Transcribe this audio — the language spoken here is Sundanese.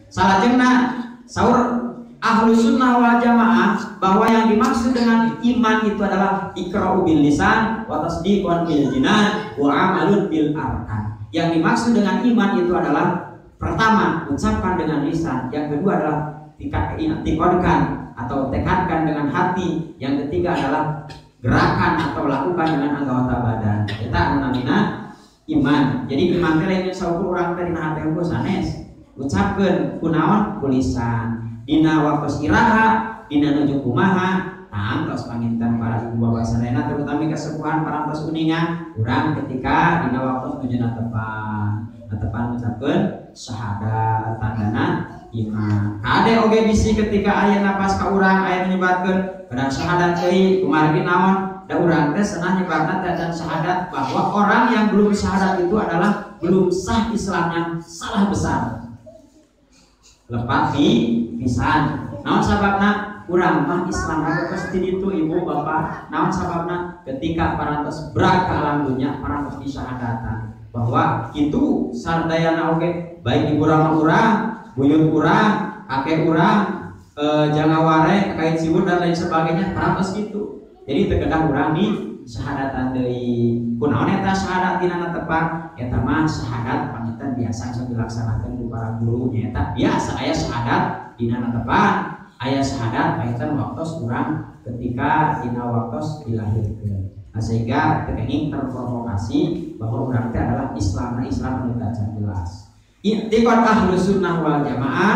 Salajengna saur ahlu sunnah wal jamaah bahwa yang dimaksud dengan iman itu adalah iqra'u bil lisan wa tasdiqun bil jinan wa amalun bil arkan. Yang dimaksud dengan iman itu adalah pertama ucapkan dengan lisan, yang kedua adalah i'tiqadkan atau tekadkan dengan hati, yang ketiga adalah gerakan atau lakukan dengan anggota badan. Eta anu namina iman. Jadi iman teh lain saukur urang teh dina hate unggul sanes. Ucapkeun kunaon ku lisan. Dina waktos iraha, dina nuju kumaha, tangtos panginten para ibu bapak sadayana terutama kesepuhan parantos uninga urang ketika dina waktos nuju natepan. Natepan ngucapkeun syahadat tandana iman. Kade oge bisi ketika aya napas ka urang aya nyebatkeun kedah syahadat deui kumargi naon? Da urang teh senah nyebatna teh dan syahadat bahwa orang yang belum syahadat itu adalah belum sah Islamnya, salah besar. Lepat di pisan. Naon sababna? Urang mah Islam mah pasti itu ibu bapak. Naon sababna? Ketika parantos berak ke alam dunia, parantos disyahadatan bahwa itu sardayana oge baik ibu rama urang, buyut urang, kakek urang, jangaware, kakek siwur dan lain sebagainya, parantos gitu. Jadi teu kedah urang di syahadatan deui. Kunaon eta syahadat dina tepat? Eta mah syahadat panginten biasa sok dilaksanakeun ku para guru nya eta biasa aya syahadat dina tepat, aya syahadat panginten waktos urang ketika dina waktos dilahirkeun. Nah, sehingga teu kenging terprovokasi bahwa urang teh adalah Islam, nah Islam anu tacan jelas. I'tiqad ahlu sunnah wal jamaah.